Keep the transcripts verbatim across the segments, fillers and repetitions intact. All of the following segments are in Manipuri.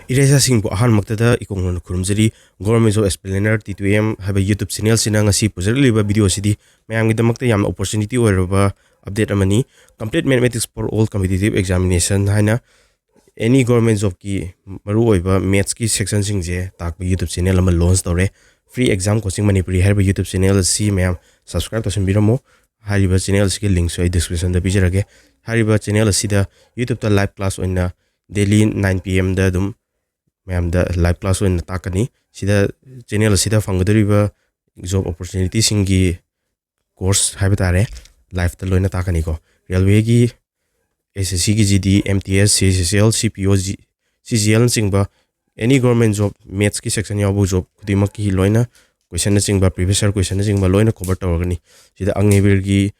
ꯏꯔꯩꯆꯥꯁꯤꯡꯕꯨ ꯑꯍꯥꯟꯕꯃꯛꯇꯗ ꯏꯀꯣꯡ ꯈꯨꯔꯨꯝꯖꯔꯤ꯫ Government Job Explainer T two M ꯍꯥꯏꯕ YouTube channelꯁꯤꯅ ꯉꯁꯤ ꯄꯨꯖꯔꯛꯂꯤꯕ video ꯑꯁꯤꯗꯤ ꯃꯌꯥꯝꯒꯤꯗꯃꯛꯇ ꯌꯥꯝꯅ opportunity ꯑꯣꯏꯔꯕ update ꯑꯃꯅꯤ꯫ Complete Mathematics for All Competitive Examination ꯍꯥꯏꯅ any government jobꯀꯤ ꯃꯔꯨꯑꯣꯏꯕ mathsꯀꯤ sectionꯁꯤꯡꯁꯦ ꯇꯥꯛꯄ YouTube channel ꯑꯃ launch ꯇꯧꯔꯦ꯫ Free Exam Coaching Manipuri ꯍꯥꯏꯔꯤꯕ YouTube channel ꯑꯁꯤ ꯃꯌꯥꯝ subscribe ꯇꯧꯁꯤꯟꯕꯤꯔꯝꯃꯨ꯫ ꯍꯥꯏꯔꯤꯕ channel ꯑꯁꯤꯒꯤ linkꯁꯨ ꯑꯩ descriptionꯗ ꯄꯤꯖꯔꯒꯦ꯫ ꯍꯥꯏꯔꯤꯕ channel ꯑꯁꯤꯗ YouTubeꯇ live class ꯑꯣꯏꯅ daily nine P Mꯗ ꯑꯗꯨꯝ ꯃꯌꯥꯝꯗ live class ꯑꯣꯏꯅ ꯇꯥꯛꯀꯅꯤ꯫ ꯁꯤꯗ channel ꯑꯁꯤꯗ ꯐꯪꯒꯗꯧꯔꯤꯕ job opportunityꯁꯤꯡꯒꯤ course ꯍꯥꯏꯕ ꯇꯥꯔꯦ, liveꯇ ꯂꯣꯏꯅ ꯇꯥꯛꯀꯅꯤꯀꯣ꯫ Railwayꯒꯤ, SSCꯒꯤ GD, MTS, CHSL, CPO, G- CGLꯅꯆꯤꯡꯕ any government job, mathsꯀꯤ section ꯌꯥꯎꯕ job ꯈꯨꯗꯤꯡꯃꯛꯀꯤ ꯂꯣꯏꯅ questionꯅꯆꯤꯡꯕ, previous year questionꯅꯆꯤꯡꯕ ꯂꯣꯏꯅ cover ꯇꯧꯔꯒꯅꯤ꯫ ꯁꯤꯗ Agnivirꯒꯤ,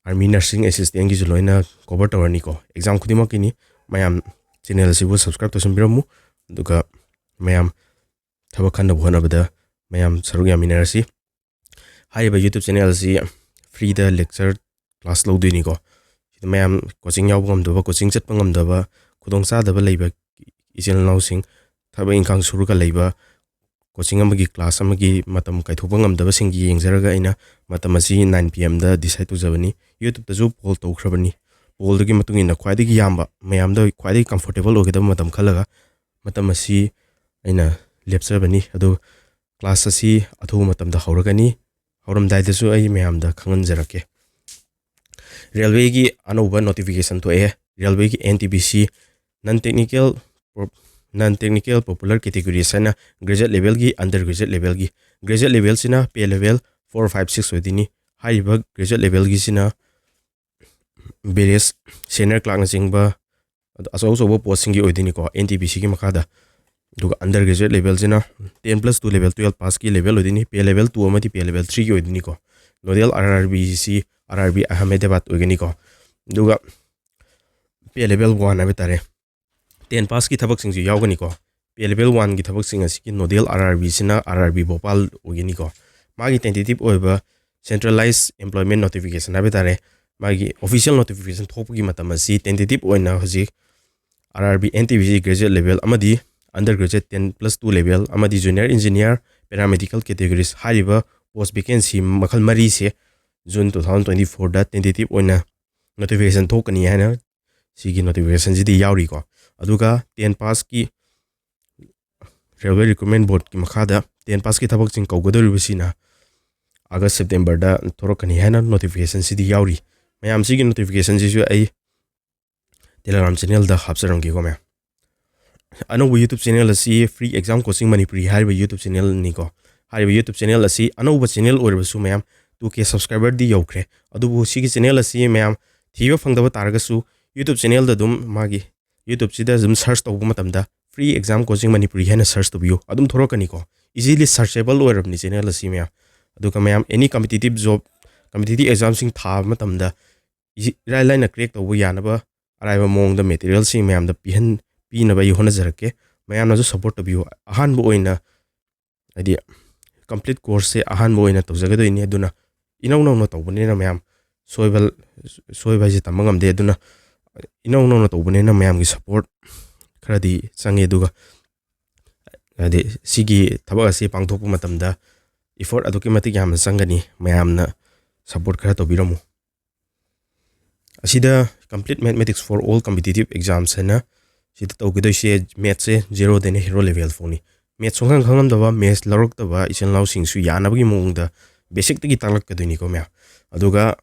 Army Nursing Assistantꯒꯤꯁꯨ ꯂꯣꯏꯅ cover ꯇꯧꯔꯅꯤꯀꯣ꯫ Exam ꯈꯨꯗꯤꯡꯃꯛꯀꯤꯅꯤ꯫ ꯃꯌꯥꯝ channel ꯑꯁꯤꯕꯨ subscribe ꯇꯧꯁꯤꯟꯕꯤꯔꯝꯃꯨ꯫ ꯑꯗꯨꯒ ꯃꯌꯥꯝ ꯊꯕꯛ ꯈꯟꯅꯕ ꯍꯣꯠꯅꯕꯗ ꯃꯌꯥꯝ ꯁꯔꯨꯛ ꯌꯥꯃꯤꯟꯅꯔꯁꯤ꯫ ꯍꯥꯏꯔꯤꯕ YouTube channel ꯑꯁꯤ freeꯗ lecture class ꯂꯧꯗꯣꯏꯅꯤꯀꯣ꯫ ꯁꯤꯗ ꯃꯌꯥꯝ coaching ꯌꯥꯎꯕ ꯉꯝꯗꯕ, coaching ꯆꯠꯄ ꯉꯝꯗꯕ, ꯈꯨꯗꯣꯡꯆꯥꯗꯕ ꯂꯩꯕ ꯏꯆꯤꯜ ꯏꯅꯥꯎꯁꯤꯡ, ꯊꯕꯛ ꯏꯪꯈꯥꯡ ꯁꯨꯔꯒ ꯂꯩꯕ, coaching ꯑꯃꯒꯤ class ꯑꯃꯒꯤ ꯃꯇꯝ ꯀꯥꯏꯊꯣꯛꯄ ꯉꯝꯗꯕꯁꯤꯡꯒꯤ ꯌꯦꯡꯖꯔꯒ ꯑꯩꯅ ꯃꯇꯝ ꯑꯁꯤ nine P Mꯗ decide ꯇꯧꯖꯕꯅꯤ꯫ YouTubeꯇꯁꯨ poll ꯇꯧꯈ꯭ꯔꯕꯅꯤ꯫ Pollꯗꯨꯒꯤ ꯃꯇꯨꯡ ꯏꯟꯅ ꯈ꯭ꯋꯥꯏꯗꯒꯤ ꯌꯥꯝꯕ, ꯃꯌꯥꯝꯗ ꯈ꯭ꯋꯥꯏꯗꯒꯤ comfortable ꯑꯣꯏꯒꯗꯕ ꯃꯇꯝ ꯈꯜꯂꯒ ꯃꯇꯝ ꯑꯁꯤ ꯑꯩꯅ ꯂꯦꯞꯆꯕꯅꯤ꯫ ꯑꯗꯨ class ꯑꯁꯤ ꯑꯊꯨꯕ ꯃꯇꯝꯗ ꯍꯧꯔꯒꯅꯤ꯫ ꯍꯧꯔꯝꯗꯥꯏꯗꯁꯨ ꯑꯩ ꯃꯌꯥꯝꯗ ꯈꯪꯍꯟꯖꯔꯛꯀꯦ꯫ Railwayꯒꯤ ꯑꯅꯧꯕ notification ꯊꯣꯛꯑꯦ꯫ Railwayꯒꯤ NTPC non technical pro- non technical popular categories ꯍꯥꯏꯅ graduate levelꯒꯤ, under graduate levelꯒꯤ, graduate levelꯁꯤꯅ pay level four, five, six ꯑꯣꯏꯗꯣꯏꯅꯤ꯫ ꯍꯥꯏꯔꯤꯕ graduate levelꯒꯤꯁꯤꯅ barracks, senior clerkꯅꯆꯤꯡꯕ ꯑꯗꯣ ꯑꯆꯧ ꯑꯆꯧꯕ postꯁꯤꯡꯒꯤ ꯑꯣꯏꯗꯣꯏꯅꯤꯀꯣ, NTPCꯒꯤ ꯃꯈꯥꯗ꯫ ꯑꯗꯨꯒ under graduate levelꯁꯤꯅ ten plus two level, twelve passꯀꯤ level ꯑꯣꯏꯗꯣꯏꯅꯤ, pay level two ꯑꯃꯗꯤ pay level threeꯒꯤ ꯑꯣꯏꯗꯣꯏꯅꯤꯀꯣ꯫ Nodal RRBꯁꯤ RRB Ahmedabad ꯑꯣꯏꯒꯅꯤꯀꯣ꯫ ꯑꯗꯨꯒ pay level one ꯍꯥꯏꯕ ꯇꯥꯔꯦ, ten passꯀꯤ ꯊꯕꯛꯁꯤꯡꯁꯨ ꯌꯥꯎꯒꯅꯤꯀꯣ꯫ Pay level oneꯒꯤ ꯊꯕꯛꯁꯤꯡ ꯑꯁꯤꯒꯤ nodal RRBꯁꯤꯅ RRB Bhopal ꯑꯣꯏꯒꯅꯤꯀꯣ꯫ ꯃꯥꯒꯤ tentative ꯑꯣꯏꯕ centralized employment notification ꯍꯥꯏꯕ ꯇꯥꯔꯦ, ꯃꯥꯒꯤ official notification ꯊꯣꯛꯄꯒꯤ ꯃꯇꯝ ꯑꯁꯤ tentative ꯑꯣꯏꯅ ꯍꯧꯖꯤꯛ R R B N T P C graduate level ꯑꯃꯗꯤ undergraduate ten plus two level ꯑꯃꯗꯤ junior engineer, paramedical categories ꯍꯥꯏꯔꯤꯕ post vacancy ꯃꯈꯜ ꯃꯔꯤꯁꯦ June two thousand twenty fourꯗ tentative ꯑꯣꯏꯅ notification ꯊꯣꯛꯀꯅꯤ ꯍꯥꯏꯅ ꯁꯤꯒꯤ notificationꯁꯤꯗꯤ ꯌꯥꯎꯔꯤꯀꯣ꯫ ꯑꯗꯨꯒ ten passꯀꯤ Railway Recruitment Boardꯀꯤ ꯃꯈꯥꯗ ten passꯀꯤ ꯊꯕꯛꯁꯤꯡ ꯀꯧꯒꯗꯧꯔꯤꯕꯁꯤꯅ August Septemberꯗ ꯊꯣꯔꯛꯀꯅꯤ ꯍꯥꯏꯅ notificationꯁꯤꯗꯤ ꯌꯥꯎꯔꯤ꯫ ꯃꯌꯥꯝ, ꯁꯤꯒꯤ notificationꯁꯤꯁꯨ ꯑꯩ Telegram channelꯗ ꯍꯥꯞꯆꯔꯝꯒꯦꯀꯣ ꯃꯌꯥꯝ꯫ ꯑꯅꯧꯕ YouTube channel ꯑꯁꯤ Free Exam Coaching Manipuri ꯍꯥꯏꯔꯤꯕ YouTube channelꯅꯤꯀꯣ꯫ ꯍꯥꯏꯔꯤꯕ YouTube channel ꯑꯁꯤ ꯑꯅꯧꯕ channel ꯑꯣꯏꯔꯕꯁꯨ ꯃꯌꯥꯝ, two K subscriberꯗꯤ ꯌꯧꯈ꯭ꯔꯦ꯫ ꯑꯗꯨꯕꯨ ꯁꯤꯒꯤ channel ꯑꯁꯤ ꯃꯌꯥꯝ ꯊꯤꯕ ꯐꯪꯗꯕ ꯇꯥꯔꯒꯁꯨ YouTube channelꯗ ꯑꯗꯨꯝ ꯃꯥꯒꯤ YouTubeꯁꯤꯗ ꯑꯗꯨꯝ search ꯇꯧꯕ ꯃꯇꯝꯗ Free Exam Coaching Manipuri ꯍꯥꯏꯅ search ꯇꯧꯕꯤꯌꯨ, ꯑꯗꯨꯝ ꯊꯣꯔꯛꯀꯅꯤꯀꯣ꯫ Easily searchable ꯑꯣꯏꯔꯕꯅꯤ channel ꯑꯁꯤ ꯃꯌꯥꯝ꯫ ꯑꯗꯨꯒ ꯃꯌꯥꯝ any competitive job, competitive examꯁꯤꯡ ꯊꯥꯕ ꯃꯇꯝꯗ easy, ꯏꯔꯥꯏ ꯂꯥꯏꯅ crack ꯇꯧꯕ ꯌꯥꯅꯕ ꯑꯔꯥꯏꯕ ꯃꯑꯣꯡꯗ materialꯁꯤꯡ ꯃꯌꯥꯝꯗ ꯄꯤꯍꯟ-, ꯄꯤꯅꯕ ꯑꯩ ꯍꯣꯠꯅꯖꯔꯛꯀꯦ꯫ ꯃꯌꯥꯝꯅꯁꯨ support ꯇꯧꯕꯤꯌꯨ꯫ ꯑꯍꯥꯟꯕ ꯑꯣꯏꯅ, ꯍꯥꯏꯗꯤ complete courseꯁꯦ ꯑꯍꯥꯟꯕ ꯑꯣꯏꯅ ꯇꯧꯖꯒꯗꯣꯏꯅꯤ, ꯑꯗꯨꯅ ꯏꯅꯧ ꯅꯧꯅ ꯇꯧꯕꯅꯤꯅ ꯃꯌꯥꯝ ꯁꯣꯏꯕ, ꯁꯣꯏꯕ ꯍꯥꯏꯁꯦ ꯇꯝꯕ ꯉꯝꯗꯦ꯫ ꯑꯗꯨꯅ ꯏꯅꯧ ꯅꯧꯅ ꯇꯧꯕꯅꯤꯅ ꯃꯌꯥꯝꯒꯤ support ꯈꯔꯗꯤ ꯆꯪꯉꯦ꯫ ꯑꯗꯨꯒ ꯍꯥꯏꯗꯤ ꯁꯤꯒꯤ ꯊꯕꯛ ꯑꯁꯤ ꯄꯥꯡꯊꯣꯛꯄ ꯃꯇꯝꯗ effort ꯑꯗꯨꯛꯀꯤ ꯃꯇꯤꯛ ꯌꯥꯝꯅ ꯆꯪꯒꯅꯤ꯫ ꯃꯌꯥꯝꯅ support ꯈꯔ ꯇꯧꯕꯤꯔꯝꯃꯨ꯫ ꯑꯁꯤꯗ Complete Mathematics for All Competitive Exams ꯍꯥꯏꯅ ꯁꯤꯗ ꯇꯧꯒꯗꯣꯏꯁꯦ mathsꯁꯦ zeroꯗꯩꯅ hero level ꯐꯥꯎꯅꯤ꯫ Maths ꯁꯨꯡꯈꯪ ꯈꯪꯉꯝꯗꯕ, maths ꯂꯧꯔꯛꯇꯕ ꯏꯆꯤꯜ ꯏꯅꯥꯎꯁꯤꯡꯁꯨ ꯌꯥꯅꯕꯒꯤ ꯃꯑꯣꯡꯗ basicꯇꯒꯤ ꯇꯥꯛꯂꯛꯀꯗꯣꯏꯅꯤꯀꯣ ꯃꯌꯥꯝ꯫ ꯑꯗꯨꯒ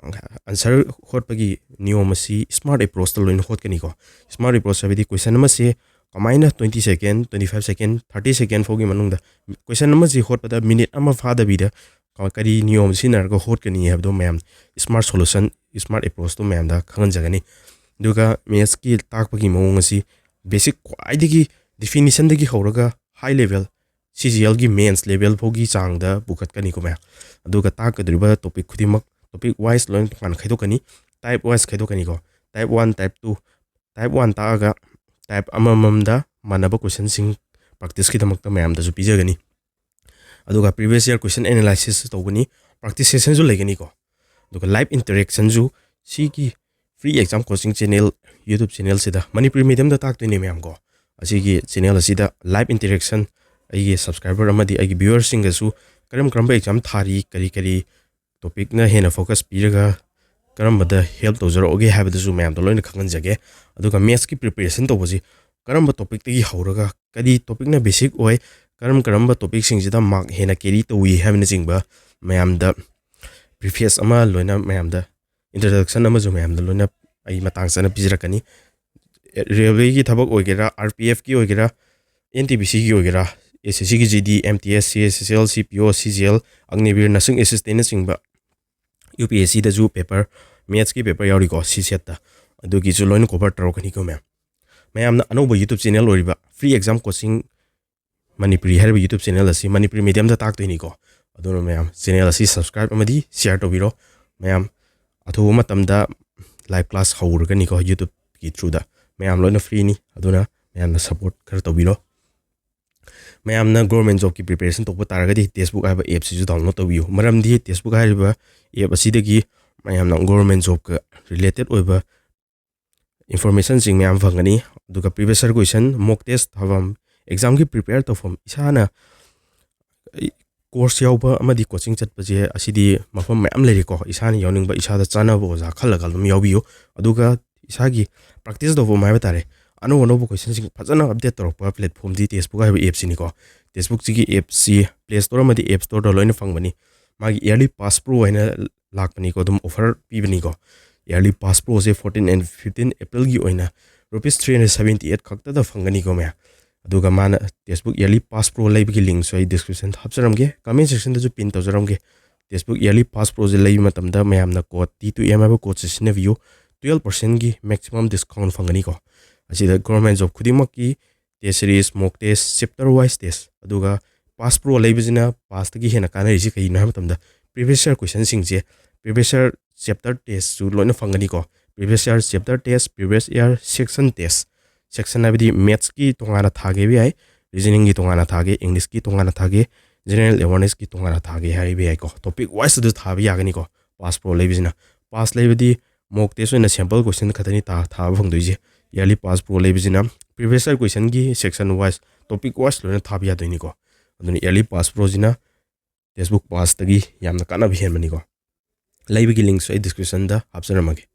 answer ꯍꯣꯠꯄꯒꯤ ꯅꯤꯌꯣꯝ ꯑꯁꯤ smart approachꯇ ꯂꯣꯏꯅ ꯍꯣꯠꯀꯅꯤꯀꯣ꯫ Smart approach ꯍꯥꯏꯕꯗꯤ question ꯑꯃꯁꯦ ꯀꯃꯥꯏꯅ twenty second, twenty five second, thirty second ꯐꯥꯎꯒꯤ ꯃꯅꯨꯡꯗ question ꯑꯃꯁꯤ ꯍꯣꯠꯄꯗ minute ꯑꯃ ꯐꯥꯗꯕꯤꯗ ꯀ-, ꯀꯔꯤ ꯅꯤꯌꯣꯝ ꯁꯤꯖꯤꯟꯅꯔꯒ ꯍꯣꯠꯀꯅꯤ ꯍꯥꯏꯕꯗꯣ ꯃꯌꯥꯝ smart solution, smart approachꯇꯣ ꯃꯌꯥꯝꯗ ꯈꯪꯍꯟꯖꯒꯅꯤ꯫ ꯑꯗꯨꯒ mathsꯀꯤ ꯇꯥꯛꯄꯒꯤ ꯃꯑꯣꯡ ꯑꯁꯤ basic ꯈ꯭ꯋꯥꯏꯗꯒꯤ definitionꯗꯒꯤ ꯍꯧꯔꯒ high level CGLꯒꯤ mains level ꯐꯥꯎꯒꯤ ꯆꯥꯡꯗ ꯄꯨꯈꯠꯀꯅꯤꯀꯣ ꯃꯌꯥꯝ꯫ ꯑꯗꯨꯒ ꯇꯥꯛꯀꯗꯧꯔꯤꯕ topic ꯈꯨꯗꯤꯡꯃꯛ topic wise ꯂꯣꯏꯅ ꯇꯣꯉꯥꯟꯅ ꯈꯥꯏꯗꯣꯛꯀꯅꯤ, type wise ꯈꯥꯏꯗꯣꯛꯀꯅꯤꯀꯣ꯫ Type one, type two, type one ꯇꯥꯛꯑꯒ type ꯑꯃꯃꯝꯗ ꯃꯥꯟꯅꯕ questionꯁꯤꯡ practiceꯀꯤꯗꯃꯛꯇ ꯃꯌꯥꯝꯗꯁꯨ ꯄꯤꯖꯒꯅꯤ꯫ ꯑꯗꯨꯒ previous year question analysis ꯇꯧꯒꯅꯤ, practice sessionꯁꯨ ꯂꯩꯒꯅꯤꯀꯣ꯫ ꯑꯗꯨꯒ live interactionꯁꯨ ꯁꯤꯒꯤ Free Exam Coaching Channel YouTube channelꯁꯤꯗ Manipuri mediumꯗ ꯇꯥꯛꯇꯣꯏꯅꯦ ꯃꯌꯥꯝ ꯀꯣ꯫ ꯑꯁꯤꯒꯤ channel ꯑꯁꯤꯗ live interaction, ꯑꯩꯒꯤ subscriber ꯑꯃꯗꯤ ꯑꯩꯒꯤ viewerꯁꯤꯡꯒꯁꯨ ꯀꯔꯝ ꯀꯔꯝꯕ exam ꯊꯥꯔꯤ, ꯀꯔꯤ ꯀꯔꯤ topicꯅ ꯍꯦꯟꯅ focus ꯄꯤꯔꯒ ꯀꯔꯝꯕꯗ help ꯇꯧꯖꯔꯛꯑꯣꯒꯦ ꯍꯥꯏꯕꯗꯨꯁꯨ ꯃꯌꯥꯝꯗ ꯂꯣꯏꯅ ꯈꯪꯍꯟꯖꯒꯦ꯫ ꯑꯗꯨꯒ mathsꯀꯤ preparation ꯇꯧꯕꯁꯤ ꯀꯔꯝꯕ topicꯇꯒꯤ ꯍꯧꯔꯒ ꯀꯔꯤ topicꯅ basic ꯑꯣꯏ, ꯀꯔꯝ ꯀꯔꯝꯕ topicꯁꯤꯡꯁꯤꯗ mark ꯍꯦꯟꯅ carry ꯇꯧꯏ ꯍꯥꯏꯕꯅꯆꯤꯡꯕ ꯃꯌꯥꯝꯗ preface ꯑꯃ ꯂꯣꯏꯅ ꯃꯌꯥꯝꯗ introduction ꯑꯃꯁꯨ ꯃꯌꯥꯝꯗ ꯂꯣꯏꯅ ꯑꯩ ꯃꯇꯥꯡ ꯆꯥꯅ ꯄꯤꯖꯔꯛꯀꯅꯤ꯫ Railwayꯒꯤ ꯊꯕꯛ ꯑꯣꯏꯒꯦꯔꯥ, RPFꯀꯤ ꯑꯣꯏꯒꯦꯔꯥ, NTPCꯒꯤ ꯑꯣꯏꯒꯦꯔꯥ, SSCꯒꯤ GD, MTS, CSSL, CPO, CGL, Agniveer, Nursing Assistantꯅꯆꯤꯡꯕ UPSCꯗꯁꯨ paper, mathsꯀꯤ paper ꯌꯥꯎꯔꯤꯀꯣ CSATꯇ, ꯑꯗꯨꯒꯤꯁꯨ ꯂꯣꯏꯅ cover ꯇꯧꯔꯛꯀꯅꯤꯀꯣ ꯃꯌꯥꯝ꯫ ꯃꯌꯥꯝꯅ ꯑꯅꯧꯕ YouTube channel ꯑꯣꯏꯔꯤꯕ Free Exam Coaching ꯃꯅꯤꯄꯨꯔꯤ ꯍꯥꯏꯔꯤꯕ YouTube channel ꯑꯁꯤ ꯃꯅꯤꯄꯨꯔꯤ mediumꯗ ꯇꯥꯛꯇꯣꯏꯅꯤꯀꯣ꯫ ꯑꯗꯨꯅ ꯃꯌꯥꯝ channel ꯑꯁꯤ subscribe ꯑꯃꯗꯤ share ꯇꯧꯕꯤꯔꯣ꯫ ꯃꯌꯥꯝ ꯑꯊꯨꯕ ꯃꯇꯝꯗ live class ꯍꯧꯔꯒꯅꯤꯀꯣ YouTubeꯀꯤ throughꯗ꯫ ꯃꯌꯥꯝ ꯂꯣꯏꯅ freeꯅꯤ, ꯑꯗꯨꯅ ꯃꯌꯥꯝꯅ support ꯈꯔ ꯇꯧꯕꯤꯔꯣ꯫ ꯃꯌꯥꯝꯅ government jobꯀꯤ preparation ꯇꯧꯕ ꯇꯥꯔꯒꯗꯤ Testbook ꯍꯥꯏꯕ appꯁꯤꯁꯨ download ꯇꯧꯕꯤꯌꯨ꯫ ꯃꯔꯝꯗꯤ Testbook ꯍꯥꯏꯔꯤꯕ app ꯑꯁꯤꯗꯒꯤ ꯃꯌꯥꯝꯅ government jobꯀ related ꯑꯣꯏꯕ informationꯁꯤꯡ ꯃꯌꯥꯝ ꯐꯪꯒꯅꯤ꯫ ꯑꯗꯨꯒ previous year question, mock test ꯊꯥꯐꯝ, examꯒꯤ prepare ꯇꯧꯐꯝ, ꯏꯁꯥꯅ course ꯌꯥꯎꯕ ꯑꯃꯗꯤ coaching ꯆꯠꯄꯁꯦ ꯑꯁꯤꯗꯤ ꯃꯐꯝ ꯃꯌꯥꯝ ꯂꯩꯔꯤꯀꯣ꯫ ꯏꯁꯥꯅ ꯌꯥꯎꯅꯤꯡꯕ, ꯏꯁꯥꯗ ꯆꯥꯟꯅꯕ ꯑꯣꯖꯥ ꯈꯜꯂꯒ ꯑꯗꯨꯝ ꯌꯥꯎꯕꯤꯌꯨ꯫ ꯑꯗꯨꯒ ꯏꯁꯥꯒꯤ practice ꯇꯧꯐꯝ ꯍꯥꯏꯕ ꯇꯥꯔꯦ, ꯑꯅꯧ ꯑꯅꯧꯕ questionꯁꯤꯡ ꯐꯖꯅ update ꯇꯧꯔꯛꯄ platformꯗꯤ Testbook ꯍꯥꯏꯕ appꯁꯤꯅꯤꯀꯣ꯫ Testbookꯁꯤꯒꯤ appꯁꯤ Play Store ꯑꯃꯗꯤ App Storeꯗ ꯂꯣꯏꯅ ꯐꯪꯕꯅꯤ꯫ ꯃꯥꯒꯤ Yearly Pass Pro ꯍꯥꯏꯅ ꯂꯥꯛꯄꯅꯤꯀꯣ, ꯑꯗꯨꯝ offer ꯄꯤꯕꯅꯤꯀꯣ꯫ Yearly Pass Proꯁꯦ fourteen and fifteen Aprilꯒꯤ ꯑꯣꯏꯅ rupees three hundred seventy eight ꯈꯛꯇꯗ ꯐꯪꯒꯅꯤꯀꯣ ꯃꯌꯥꯝ꯫ ꯑꯗꯨꯒ ꯃꯥꯅ Testbook Yearly Pass Pro ꯂꯩꯕꯒꯤ linkꯁꯨ ꯑꯩ descriptionꯗ ꯍꯥꯞꯆꯔꯝꯒꯦ, comment sectionꯗꯁꯨ pin ꯇꯧꯖꯔꯝꯒꯦ꯫ Testbook Yearly Pass Proꯁꯦ ꯂꯩꯕ ꯃꯇꯝꯗ ꯃꯌꯥꯝꯅ code T two M ꯍꯥꯏꯕ codeꯁꯦ ꯁꯤꯖꯤꯟꯅꯕꯤꯌꯨ꯫ Twelve percentꯒꯤ maximum discount ꯐꯪꯒꯅꯤꯀꯣ꯫ ꯑꯁꯤꯗ government job ꯈꯨꯗꯤꯡꯃꯛꯀꯤ test series, mock test, chapter wise test, ꯑꯗꯨꯒ Pass Pro ꯂꯩꯕꯁꯤꯅ passꯇꯒꯤ ꯍꯦꯟꯅ ꯀꯥꯟꯅꯔꯤꯁꯤ ꯀꯩꯒꯤꯅꯣ ꯍꯥꯏꯕ ꯃꯇꯝꯗ previous year questionꯁꯤꯡꯁꯦ, previous year chapter testꯁꯨ ꯂꯣꯏꯅ ꯐꯪꯒꯅꯤꯀꯣ꯫ Previous year chapter test, previous year section test, section ꯍꯥꯏꯕꯗꯤ mathsꯀꯤ ꯇꯣꯉꯥꯟꯅ ꯊꯥꯒꯦ ꯍꯥꯏꯕ ꯌꯥꯏ, reasoningꯒꯤ ꯇꯣꯉꯥꯟꯅ ꯊꯥꯒꯦ, Englishꯀꯤ ꯇꯣꯉꯥꯟꯅ ꯊꯥꯒꯦ, general awarenessꯀꯤ ꯇꯣꯉꯥꯟꯅ ꯊꯥꯒꯦ ꯍꯥꯏꯕ ꯌꯥꯏꯀꯣ꯫ Topic wiseꯇꯁꯨ ꯊꯥꯕ ꯌꯥꯒꯅꯤꯀꯣ꯫ Pass Pro ꯂꯩꯕꯁꯤꯅ, pass ꯂꯩꯕꯗꯤ mock test ꯑꯣꯏꯅ sample question ꯈꯛꯇꯅꯤ ꯊꯥ ꯊꯥꯕ ꯐꯪꯗꯣꯏꯁꯦ꯫ Yearly Pass Pro ꯂꯩꯕꯁꯤꯅ previous year questionꯒꯤ section wise, topic wise ꯂꯣꯏꯅ ꯊꯥꯕ ꯌꯥꯗꯣꯏꯅꯤꯀꯣ꯫ ꯑꯗꯨꯅ Yearly Pass Proꯁꯤꯅ textbook passꯇꯒꯤ ꯌꯥꯝꯅ ꯀꯥꯟꯅꯕ ꯍꯦꯟꯕꯅꯤꯀꯣ꯫ ꯂꯩꯕꯒꯤ linkꯁꯨ ꯑꯩ descriptionꯗ ꯍꯥꯞꯆꯔꯝꯃꯒꯦ꯫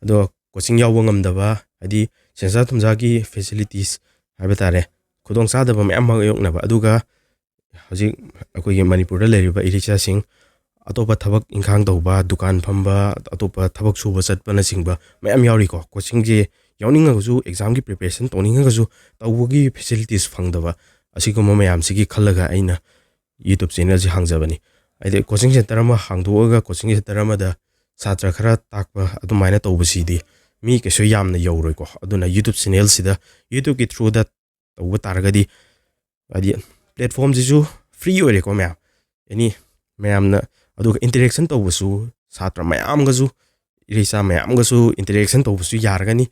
ꯑꯗꯣ coaching ꯌꯥꯎꯕ ꯉꯝꯗꯕ, ꯍꯥꯏꯗꯤ ꯁꯦꯟꯖꯥ ꯊꯨꯝꯖꯥꯒꯤ facilities ꯍꯥꯏꯕ ꯇꯥꯔꯦ, ꯈꯨꯗꯣꯡꯆꯥꯗꯕ ꯃꯌꯥꯝ ꯃꯥꯌꯣꯛꯅꯕ, ꯑꯗꯨꯒ ꯍꯧꯖꯤꯛ ꯑꯩꯈꯣꯏꯒꯤ ꯃꯅꯤꯄꯨꯔꯗ ꯂꯩꯔꯤꯕ ꯏꯔꯤꯆꯥꯁꯤꯡ ꯑꯇꯣꯞꯄ ꯊꯕꯛ ꯏꯪꯈꯥꯡ ꯇꯧꯕ, ꯗꯨꯀꯥꯟ ꯐꯝꯕ, ꯑꯇꯣꯞꯄ ꯊꯕꯛ ꯁꯨꯕ ꯆꯠꯄꯅꯆꯤꯡꯕ ꯃꯌꯥꯝ ꯌꯥꯎꯔꯤꯀꯣ꯫ Coachingꯁꯦ ꯌꯥꯎꯅꯤꯡꯉꯒꯁꯨ, examꯒꯤ preparation ꯇꯧꯅꯤꯡꯉꯒꯁꯨ ꯇꯧꯕꯒꯤ facilities ꯐꯪꯗꯕ, ꯑꯁꯤꯒꯨꯝꯕ ꯃꯌꯥꯝꯁꯤꯒꯤ ꯈꯜꯂꯒ ꯑꯩꯅ YouTube channelꯁꯦ ꯍꯥꯡꯖꯕꯅꯤ꯫ ꯍꯥꯏꯗꯤ coaching center ꯑꯃ ꯍꯥꯡꯗꯣꯛꯑꯒ coaching center ꯑꯃꯗ ꯁꯥꯇ꯭ꯔ ꯈꯔ ꯇꯥꯛꯄ ꯑꯗꯨꯃꯥꯏꯅ ꯇꯧꯕꯁꯤꯗꯤ ꯃꯤ ꯀꯩꯁꯨ ꯌꯥꯝꯅ ꯌꯧꯔꯣꯏꯀꯣ꯫ ꯑꯗꯨꯅ YouTube channelꯁꯤꯗ, YouTubeꯀꯤ throughꯗ ꯇꯧꯕ ꯇꯥꯔꯒꯗꯤ, ꯍꯥꯏꯗꯤ platformꯁꯤꯁꯨ free ꯑꯣꯏꯔꯦꯀꯣ ꯃꯌꯥꯝ, any ꯃꯌꯥꯝꯅ, ꯑꯗꯨꯒ interaction ꯇꯧꯕꯁꯨ, ꯁꯥꯇ꯭ꯔ ꯃꯌꯥꯝꯒꯁꯨ, ꯏꯔꯩꯆꯥ ꯃꯌꯥꯝꯒꯁꯨ interaction ꯇꯧꯕꯁꯨ ꯌꯥꯔꯒꯅꯤ꯫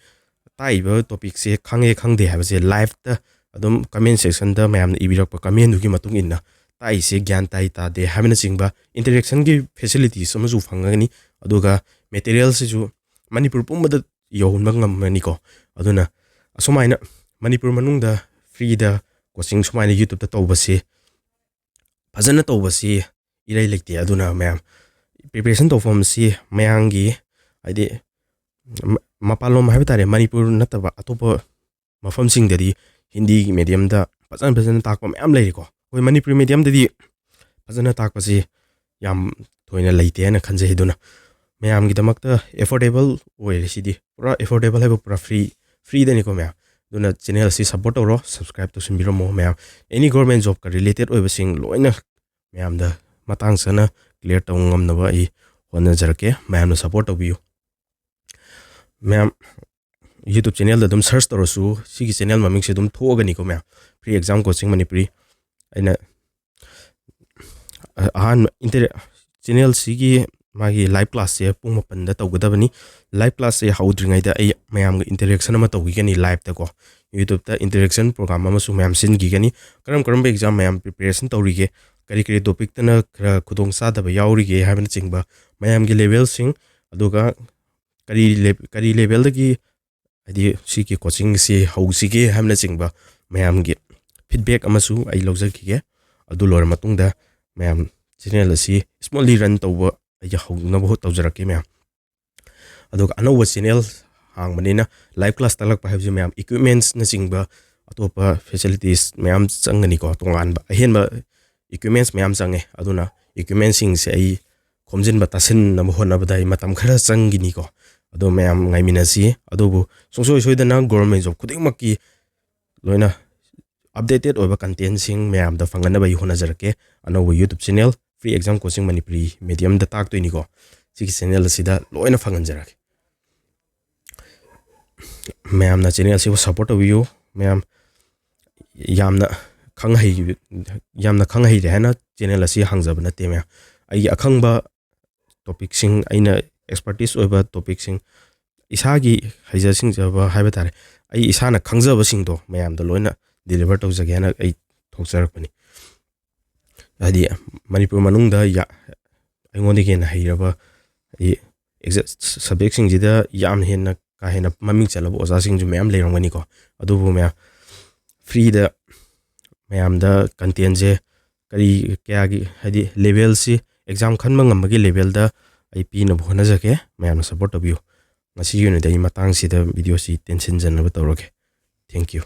ꯇꯥꯛꯏꯕ topicꯁꯦ ꯈꯪꯉꯦ ꯈꯪꯗꯦ ꯍꯥꯏꯕꯁꯦ liveꯇ ꯑꯗꯨꯝ comment sectionꯗ ꯃꯌꯥꯝꯅ ꯏꯕꯤꯔꯛꯄ commentꯗꯨꯒꯤ ꯃꯇꯨꯡ ꯏꯟꯅ ꯇꯥꯛꯏꯁꯦ ꯒ꯭ꯌꯥꯟ ꯇꯥꯏ ꯇꯥꯗꯦ ꯍꯥꯏꯕꯅꯆꯤꯡꯕ interactionꯒꯤ facilities ꯑꯃꯁꯨ ꯐꯪꯒꯅꯤ꯫ ꯑꯗꯨꯒ materialꯁꯤꯁꯨ ꯃꯅꯤꯄꯨꯔ ꯄꯨꯝꯕꯗ ꯌꯧꯍꯟꯕ ꯉꯝꯃꯅꯤꯀꯣ꯫ ꯑꯗꯨꯅ ꯑꯁꯨꯃꯥꯏꯅ ꯃꯅꯤꯄꯨꯔ ꯃꯅꯨꯡꯗ freeꯗ coaching ꯁꯨꯃꯥꯏꯅ YouTubeꯇ ꯇꯧꯕꯁꯤ, ꯐꯖꯅ ꯇꯧꯕꯁꯤ ꯏꯔꯩ ꯂꯩꯇꯦ꯫ ꯑꯗꯨꯅ ꯃꯌꯥꯝ, preparation ꯇꯧꯐꯝꯁꯤ ꯃꯌꯥꯝꯒꯤ, ꯍꯥꯏꯗꯤ ꯃ-, ꯃꯄꯥꯟꯂꯣꯝ ꯍꯥꯏꯕ ꯇꯥꯔꯦ, ꯃꯅꯤꯄꯨꯔ ꯅꯠꯇꯕ ꯑꯇꯣꯞꯄ ꯃꯐꯝꯁꯤꯡꯗꯗꯤ ꯍꯤꯟꯗꯤꯒꯤ mediumꯗ ꯐꯖꯅ ꯐꯖꯅ ꯇꯥꯛꯄ ꯃꯌꯥꯝ ꯂꯩꯔꯤꯀꯣ꯫ ꯑꯩꯈꯣꯏ ꯃꯅꯤꯄꯨꯔꯤ mediumꯗꯗꯤ ꯐꯖꯅ ꯇꯥꯛꯄꯁꯤ ꯌꯥꯝ ꯊꯣꯏꯅ ꯂꯩꯇꯦ ꯍꯥꯏꯅ ꯈꯟꯖꯩ꯫ ꯑꯗꯨꯅ ꯃꯌꯥꯝꯒꯤꯗꯃꯛꯇ affordable ꯑꯣꯏꯔꯦ ꯁꯤꯗꯤ, ꯄꯨꯔꯥ affordable ꯍꯥꯏꯕ ꯄꯨꯔꯥ free, freeꯗꯅꯤꯀꯣ ꯃꯌꯥꯝ꯫ ꯑꯗꯨꯅ channelꯁꯤ support ꯇꯧꯔꯣ, subscribe ꯇꯧꯁꯤꯟꯕꯤꯔꯝꯃꯣ ꯃꯌꯥꯝ꯫ Any government jobꯀ related ꯑꯣꯏꯕꯁꯤꯡ ꯂꯣꯏꯅ ꯃꯌꯥꯝꯗ ꯃꯇꯥꯡ ꯆꯥꯅ clear ꯇꯧꯕ ꯉꯝꯅꯕ ꯑꯩ ꯍꯣꯠꯅꯖꯔꯛꯀꯦ꯫ ꯃꯌꯥꯝꯅ support ꯇꯧꯕꯤꯌꯨ꯫ ꯃꯌꯥꯝ YouTube channelꯗ ꯑꯗꯨꯝ search ꯇꯧꯔꯁꯨ ꯁꯤꯒꯤ channel ꯃꯃꯤꯡꯁꯦ ꯑꯗꯨꯝ ꯊꯣꯛꯑꯒꯅꯤꯀꯣ ꯃꯌꯥꯝ, Free Exam Coaching ꯃꯅꯤꯄꯨꯔꯤ꯫ ꯑꯩꯅ ꯑꯍꯥꯟꯕ inter-, channelꯁꯤꯒꯤ ꯃꯥꯒꯤ live classꯁꯦ ꯄꯨꯡ ꯃꯥꯄꯟꯗ ꯇꯧꯒꯗꯕꯅꯤ꯫ Live classꯁꯦ ꯍꯧꯗ꯭ꯔꯤꯉꯩꯗ ꯑꯩ ꯃꯌꯥꯝꯒ interaction ꯑꯃ ꯇꯧꯈꯤꯒꯅꯤ liveꯇꯀꯣ꯫ YouTubeꯇ interaction program ꯑꯃꯁꯨ ꯃꯌꯥꯝ ꯁꯤꯟꯈꯤꯒꯅꯤ꯫ ꯀꯔꯝ ꯀꯔꯝꯕ exam ꯃꯌꯥꯝ preparation ꯇꯧꯔꯤꯒꯦ, ꯀꯔꯤ ꯀꯔꯤ topicꯇꯅ ꯈꯔ ꯈꯨꯗꯣꯡ ꯆꯥꯗꯕ ꯌꯥꯎꯔꯤꯒꯦ ꯍꯥꯏꯕꯅꯆꯤꯡꯕ ꯃꯌꯥꯝꯒꯤ levelꯁꯤꯡ, ꯑꯗꯨꯒ ꯀꯔꯤ ꯂꯦ-, ꯀꯔꯤ ꯂꯦꯚꯦꯜꯗꯒꯤ ꯍꯥꯏꯗꯤ ꯁꯤꯒꯤ ꯀꯣꯆꯤꯡꯁꯤ ꯍꯧꯁꯤꯒꯦ ꯍꯥꯏꯕꯅꯆꯤꯡꯕ ꯃꯌꯥꯝꯒꯤ ꯐꯤꯗꯕꯦꯛ ꯑꯃꯁꯨ ꯑꯩ ꯂꯧꯖꯈꯤꯒꯦ꯫ ꯑꯗꯨ ꯂꯣꯏꯔ ꯃꯇꯨꯡꯗ ꯃꯌꯥꯝ ꯆꯦꯅꯦꯜ ꯑꯁꯤ ꯁ꯭ꯃꯨꯠꯂꯤ ꯔꯟ ꯇꯧꯕ ꯑꯩ ꯍꯧꯅꯕ ꯍꯣꯠ ꯇꯧꯖꯔꯛꯀꯦ ꯃꯌꯥꯝ꯫ ꯑꯗꯨꯒ ꯑꯅꯧꯕ ꯆꯦꯅꯦꯜ ꯍꯥꯡꯕꯅꯤꯅ ꯂꯥꯏꯚ ꯀ꯭ꯂꯥꯁ ꯇꯥꯛꯂꯛꯄ ꯍꯥꯏꯕꯁꯤ ꯃꯌꯥꯝ ꯏꯀ꯭ꯋꯤꯞꯃꯦꯟꯁꯅꯆꯤꯡꯕ ꯑꯇꯣꯞꯄ ꯐꯦꯁꯤꯂꯤꯇꯤꯁ ꯃꯌꯥꯝ ꯆꯪꯒꯅꯤꯀꯣ꯫ ꯇꯣꯉꯥꯟꯕ ꯑꯍꯦꯟꯕ ꯏꯀ꯭ꯋꯤꯞꯃꯦꯟꯁ ꯃꯌꯥꯝ ꯆꯪꯉꯦ꯫ ꯑꯗꯨꯅ ꯏꯀ꯭ꯋꯤꯞꯃꯦꯟꯁꯤꯡꯁꯦ ꯑꯩ ꯈꯣꯝꯖꯤꯟꯕ ꯇꯥꯁꯤꯟꯅꯕ ꯍꯣꯠꯅꯕꯗ ꯑꯩ ꯃꯇꯝ ꯈꯔ ꯆꯪꯒꯅꯤꯀꯣ꯫ ꯑꯗꯣ ꯃꯌꯥꯝ ꯉꯥꯏꯃꯤꯟꯅꯁꯤ꯫ ꯑꯗꯨꯕꯨ ꯁꯨꯡꯁꯣꯏ ꯁꯣꯏꯗꯅ ꯒꯣꯔꯃꯦꯟ ꯖꯣꯕ ꯈꯨꯗꯤꯡꯃꯛꯀꯤ ꯂꯣꯏꯅ ꯑꯞꯗꯦꯇꯦꯠ ꯑꯣꯏꯕ ꯀꯟꯇꯦꯟꯁꯤꯡ ꯃꯌꯥꯝꯗ ꯐꯪꯍꯟꯅꯕ ꯑꯩ ꯍꯣꯠꯅꯖꯔꯛꯀꯦ꯫ ꯑꯅꯧꯕ YouTube channel Free Exam Coaching ꯃꯅꯤꯄꯨꯔꯤ ꯃꯦꯗꯤꯌꯝꯗ ꯇꯥꯛꯇꯣꯏꯅꯤꯀꯣ꯫ ꯁꯤꯒꯤ ꯆꯦꯅꯦꯜ ꯑꯁꯤꯗ ꯂꯣꯏꯅ ꯐꯪꯍꯟꯖꯔꯛꯀꯦ꯫ ꯃꯌꯥꯝꯅ ꯆꯦꯅꯦꯜ ꯑꯁꯤꯕꯨ ꯁꯞꯄꯣꯔꯠ ꯇꯧꯕꯤꯌꯨ꯫ ꯃꯌꯥꯝ ꯌꯥꯝꯅ ꯈꯪ ꯍꯩ-, ꯌꯥꯝꯅ ꯈꯪ ꯍꯩꯔꯦ ꯍꯥꯏꯅ ꯆꯦꯅꯦꯜ ꯑꯁꯤ ꯍꯥꯡꯖꯕ ꯅꯠꯇꯦ ꯃꯌꯥꯝ꯫ ꯑꯩꯒꯤ ꯑꯈꯪꯕ ꯇꯣꯄꯤꯛꯁꯤꯡ, ꯑꯩꯅ ꯑꯦꯛꯁꯄꯔꯇꯤꯁ ꯑꯣꯏꯕ ꯇꯣꯄꯤꯛꯁꯤꯡ, ꯏꯁꯥꯒꯤ ꯍꯩꯖ ꯁꯤꯡꯖꯕ ꯍꯥꯏꯕ ꯇꯥꯔꯦ, ꯑꯩ ꯏꯁꯥꯅ ꯈꯪꯖꯕꯁꯤꯡꯗꯣ ꯃꯌꯥꯝꯗ ꯂꯣꯏꯅ ꯗꯤꯂꯤꯚꯔ ꯇꯧꯖꯒꯦ ꯍꯥꯏꯅ ꯑꯩ ꯊꯣꯛꯆꯔꯛꯄꯅꯤ꯫ ꯍꯥꯏꯗꯤ ꯃꯅꯤꯄꯨꯔ ꯃꯅꯨꯡꯗ ꯌꯥ-, ꯑꯩꯉꯣꯟꯗꯒꯤ ꯍꯦꯟꯅ ꯍꯩꯔꯕ, ꯍꯥꯏꯗꯤ ꯑꯦꯛꯖ-, ꯁꯕꯖꯦꯛꯁꯤꯡꯁꯤꯗ ꯌꯥꯝ ꯍꯦꯟꯅ ꯀꯥ ꯍꯦꯟꯅ ꯃꯃꯤꯡ ꯆꯠꯂꯕ ꯑꯣꯖꯥꯁꯤꯡꯁꯨ ꯃꯌꯥꯝ ꯂꯩꯔꯝꯒꯅꯤꯀꯣ꯫ ꯑꯗꯨꯕꯨ ꯃꯌꯥꯝ ꯐ꯭ꯔꯤꯗ ꯃꯌꯥꯝꯗ ꯀꯟꯇꯦꯟꯁꯦ ꯀꯔꯤ ꯀꯌꯥꯒꯤ, ꯍꯥꯏꯗꯤ ꯂꯦꯚꯦꯜꯁꯤ ꯑꯦꯛꯖꯥꯝ ꯈꯟꯕ ꯉꯝꯕꯒꯤ ꯂꯦꯚꯦꯜꯗ ꯑꯩ ꯄꯤꯅꯕ ꯍꯣꯠꯅꯖꯒꯦ꯫ ꯃꯌꯥꯝꯅ ꯁꯞꯄꯣꯔꯠ ꯇꯧꯕꯤꯌꯨ꯫ ꯉꯁꯤꯒꯤ ꯑꯣꯏꯅꯗꯤ ꯑꯩ ꯃꯇꯥꯡꯁꯤꯗ ꯚꯤꯗꯤꯑꯣꯁꯤ ꯇꯦꯟꯁꯤꯟꯖꯅꯕ ꯇꯧꯔꯒꯦ꯫ Thank you꯫